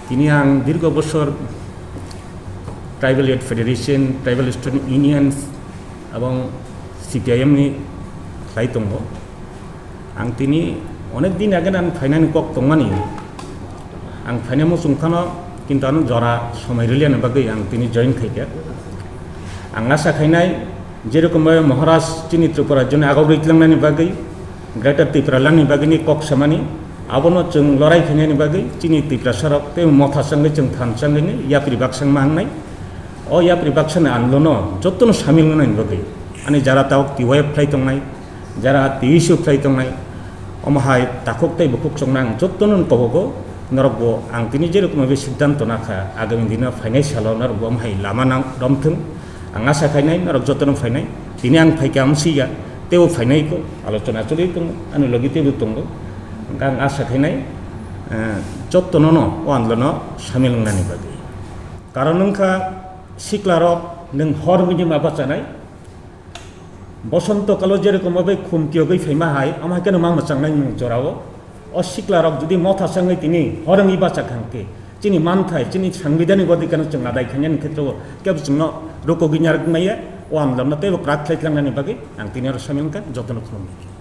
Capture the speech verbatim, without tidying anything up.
Tini ang dirgo bosor Tribal Youth Federation, Tribal Student Union, abong C P I M ni khlai tongo. Ang tini onek din age ang phainani kok tongmani. Ang phainai muchung phano, kintu ano jora somoi rwliani bagwi ang tini join khaikha. Ang asa khainai, jerokom Maharaj chini Tripura rajyoni agok rwi tlangnani bagwi, Greater Tipraland ni bagwi ni kok samani, abono chwng lorai khainani bagwi chini Tiprasa rok tei motha changwi chwng than changwi ni yapri baksa wngma wngnai. O yapri baksa ni andolono jotono samil wngnani bagwi ani jara tabuk T Y F khlai tongnai, jara T S U khlai tongnai, omo hai takhuk tei bukhuk chongna ang jotono kobogo, norok bo ang tini jerokom bai siddhanto nakha, agami dino phainai salo norok bo omo hai lama nang romthwng. Ang asa khainai norok jotono phainai, tini ang phaikha ang siya, teibo phainai ko, alochona choli tongo, ani logi teibo tongo. Hwnkhe ang asa khainai, eh, jotono no o andolono samil wngnani bagwi. Karon wngkha sikla rok nwng hor wngwi ma bachanai, bosonto kalo jerokom bai khum kiyogwi phaima hai, omo hai kheno ma mwchangnai nwng jorao. O sikla rok jodi motha sangwi tini hor wngwi bacha kha hwnkhe, chini manthai, chini sangbidhanik odhikar no chwng adai khainani khetreo kebo chwngno rukogwi narwk maya, o andolon no teibo kwrak khlai tlangnani bagwi ang tini oro samil wngkha, jotono khulumdi.